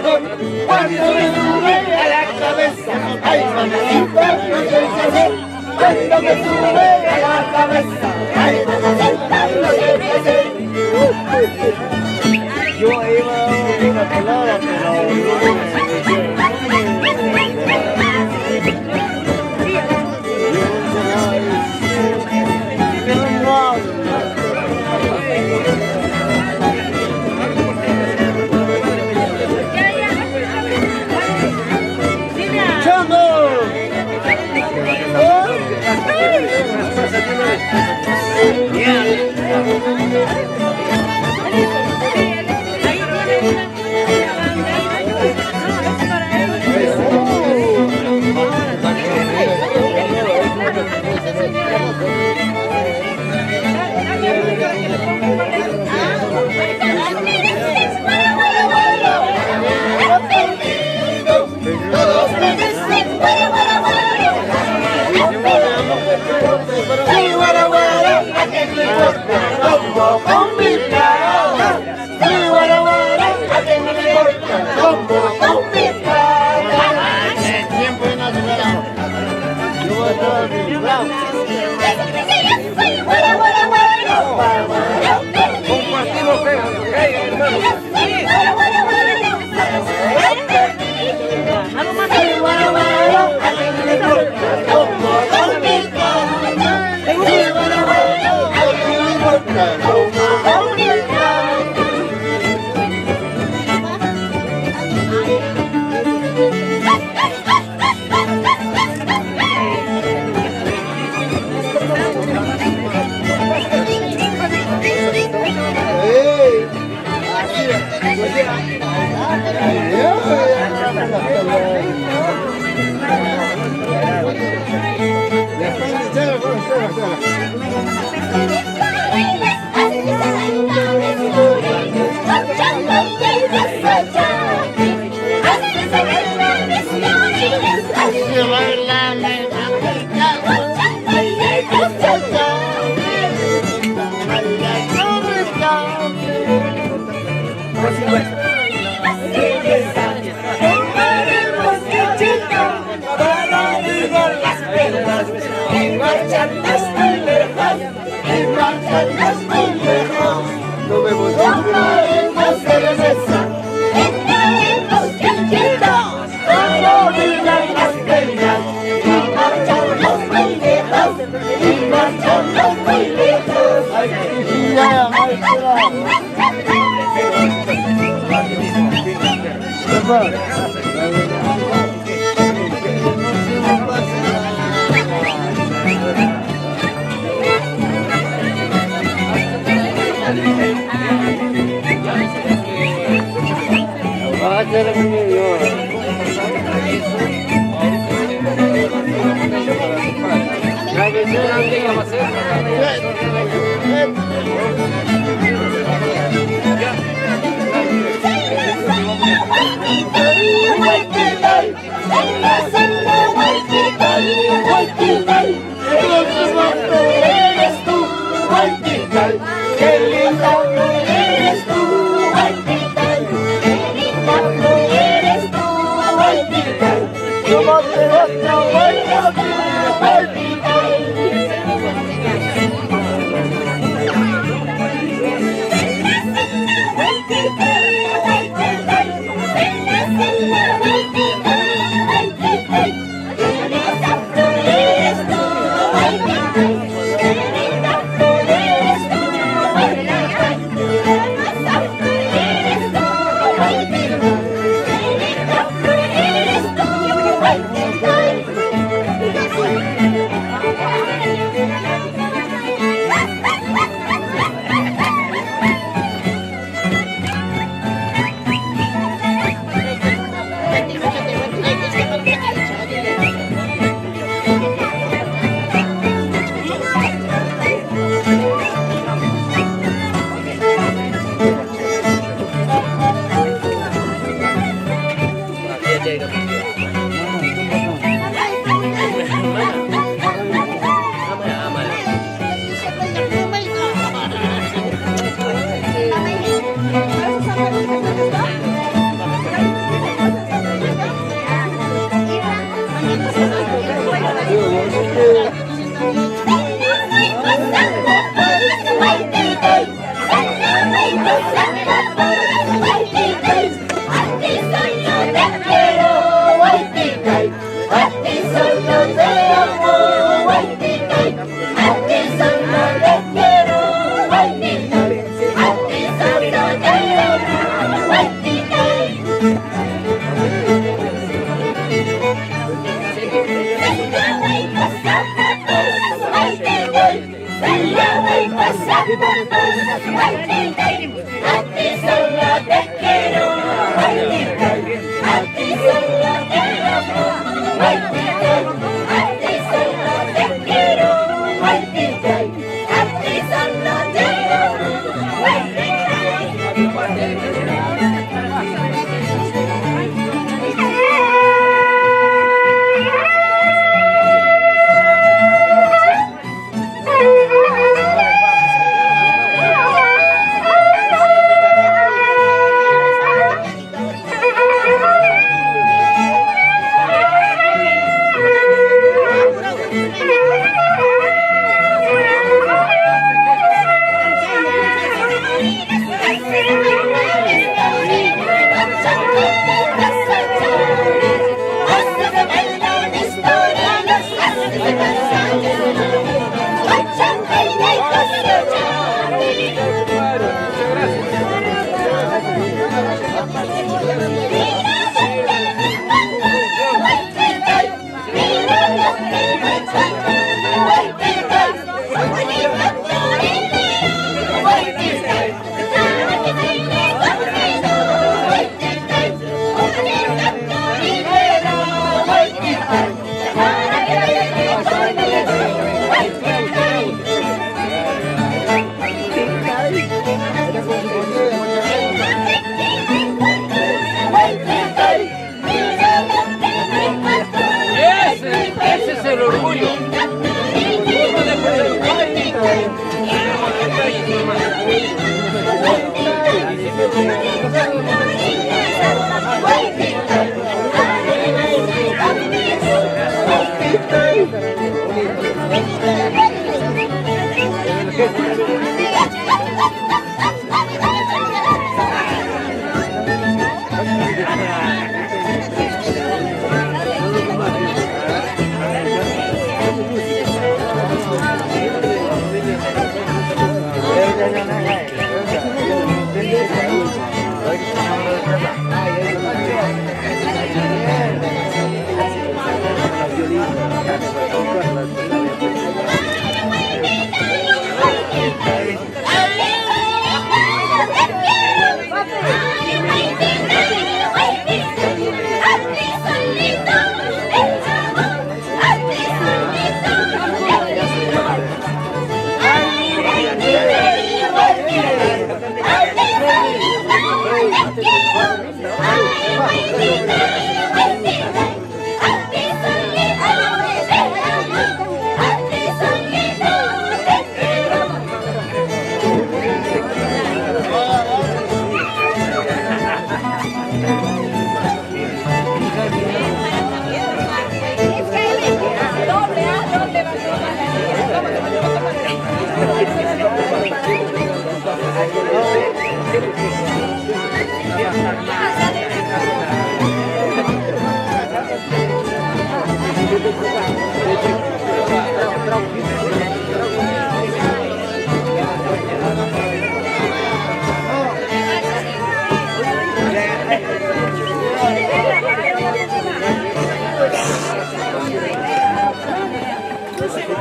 voy. Cuando me sube a la cabeza, ay mamacita, no sé qué hacer. Cuando me sube a la cabeza, ay mamacita, no sé qué hacer. Yo iba a una palabra, pero Todos me dicen guara guara guara. Sí, guara guara, a quién le importa cómo con mi plata. Sí, guara guara, a quién le importa cómo con mi plata. Yo voy a estar bravo. Compartimos fe, hermano. Sí, guara guara, a quién le importa cómo con mi plata. Sí, guara guara, a quién le importa cómo con mi plata. Para olvidar las penas y marcharnos muy lejos, y marcharnos muy lejos. No me emociono. Tomaremos cerveza, tomaremos chiquita, para olvidar las penas y marcharnos muy lejos, y marcharnos muy lejos. Ay, ya, maestra. Eres tú, Guaypital, qué linda eres tú, Guaypital, qué linda eres tú, Guaypital, cómo te gusta, Guaypital. A ti solo te quiero, a ti solo te amo, a ti solo te quiero, a ti solo te amo. Ese es el orgullo.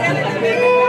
Thank you.